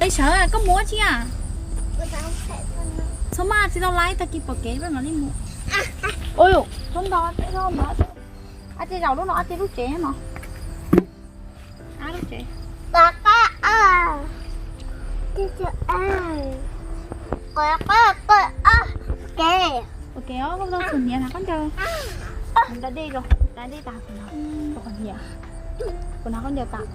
Sawv, koj mus ua tsi a? Txhob maj, tsis tau laib, tag kis pom kev peb mam li mus. Ua, txhob nto, txhob nto. Ab, tej zaum lub no, ab, tej lub tsev no. Ab, lub tsev. Ua ke, koj tau txhuam hniav hnav khaub ncaws. Hnav dej, hnav dej tas, kuv hnav khaub ncaws tas.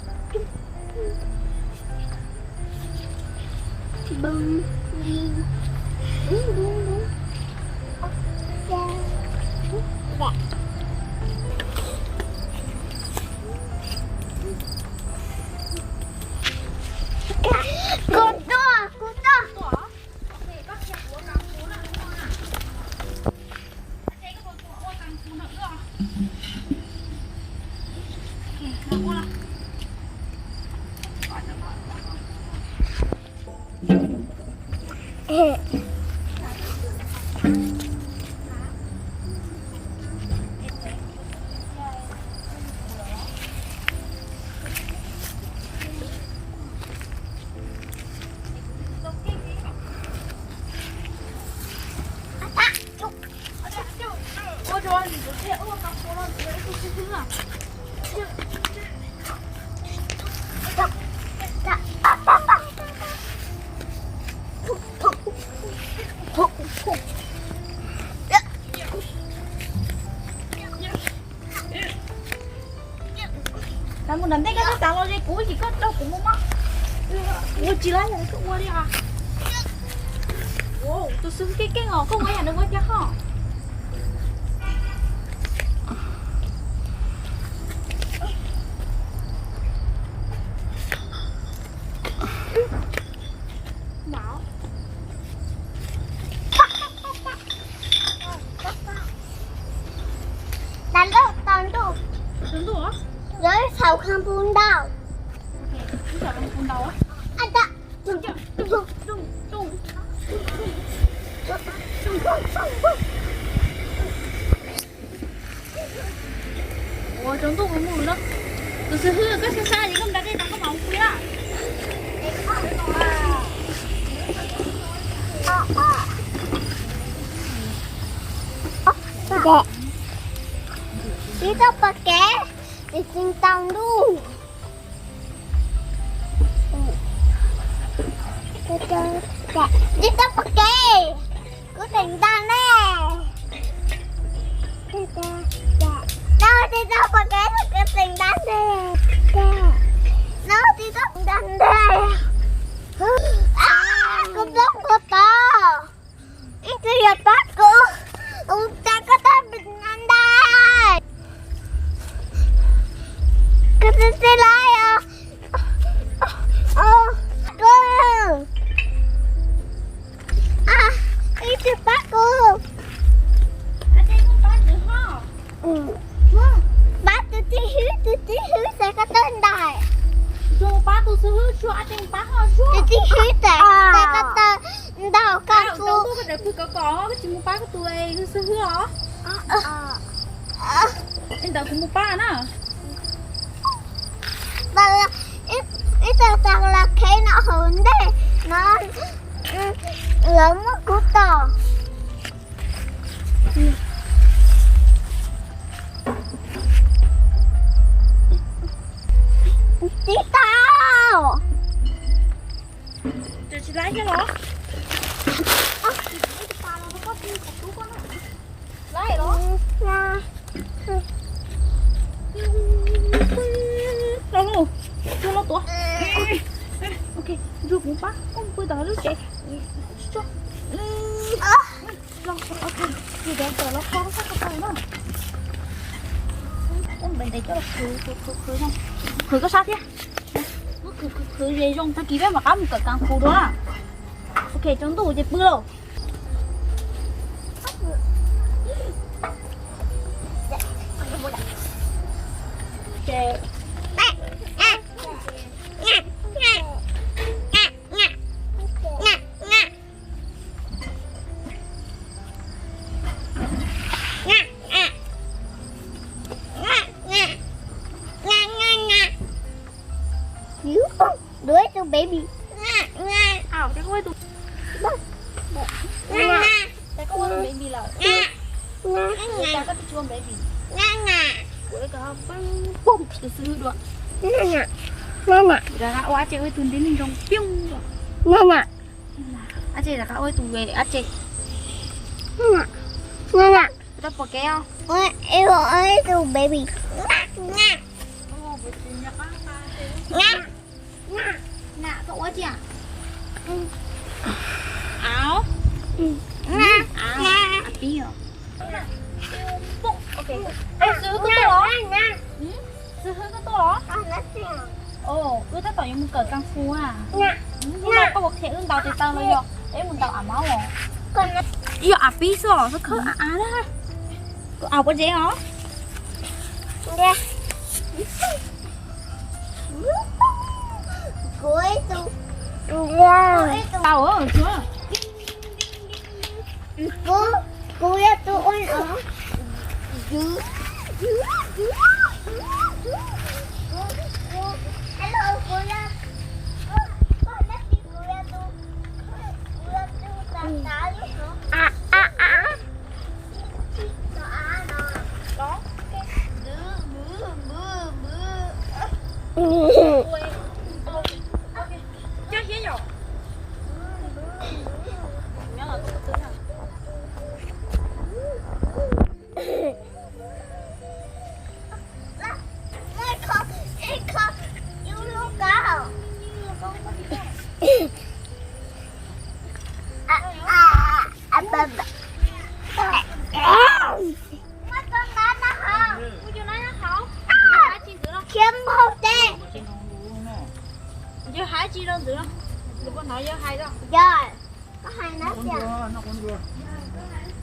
Mus nram ntej koj txhob xav los ze kuv, ces koj nrog kuv mus mas. Ua tsis laib yam li koj ua li os. Tus xib hwb keej keej os, koj ua yam nws ua cas ho. Tas ntuj, tas ntuj. Lawv xaus kham pus ntau. Ua rau ntuj mus mus na. Tus xib hwb, koj sab sab es koj nrog dej tas koj mam mus pw na. Tib toj pas kev, tsis tau ntuj. Tib toj pas kev, kuv teem ntag ne. No tib toj pas kev, kuv teem ntag ne. No tib toj ntag ne. Kuv poob kuv tod. Ib tug yuav pab kuv, kuv tau koj tau ntag. Kuv tsis txij laib os. Kuv, ib tug pab kuv. Pab tus txiv hwb, tus txiv hwb txais koj tau ntag. Pab tus xib hwb, tus txiv hwb txais koj tau ntag. Koj tus, koj tsis mus pab koj tus xib hwb os. Ntawd kuv mus pab na. Ib tug tas los khev no hauv ntej no, lawv muab kuv tom. Tib tau. Tsis laib thiab los? Laib los? Los, los tuav. Ok, nrog kuv pab koj pw tom lub tsev. Qhwv koj sab thiab. Qhwv koj sab thiab. Qhwv, qhwv, qhwv zoo, tag kis peb mam rov qab mus kawm Kaas Khus dua. Ok, tsaus ntuj ces pw lauj. You, do it to baby. Ces koj ua tus, ces koj ua tus baby lawm. Ua cas koj twb tsis ua baby? Kuv kom ho poob tus xib hwb dua. Rov qab ua dab tsi ua tus ntxim neeg zoo piooj. Dab tsi rov qab ua tus dab tsi. Koj puas kev os? Ua tus baby. Koj ua tsi? Av, av pib os. Xib hwb koj tuaj los? Xib hwb koj tuaj los? Wb tab tom yuav mus kawm kung fu na. Hnub no koj puas qhia wb ntaus tes taw los yog peb mus ntaus av mab os? Yog av pib xwb os, khawb av av na. Kuv av puas ntsev os? Tau, kuv yog tus ua no. Yog hais tsis rau ntawd, kuv hnov yog hais rau.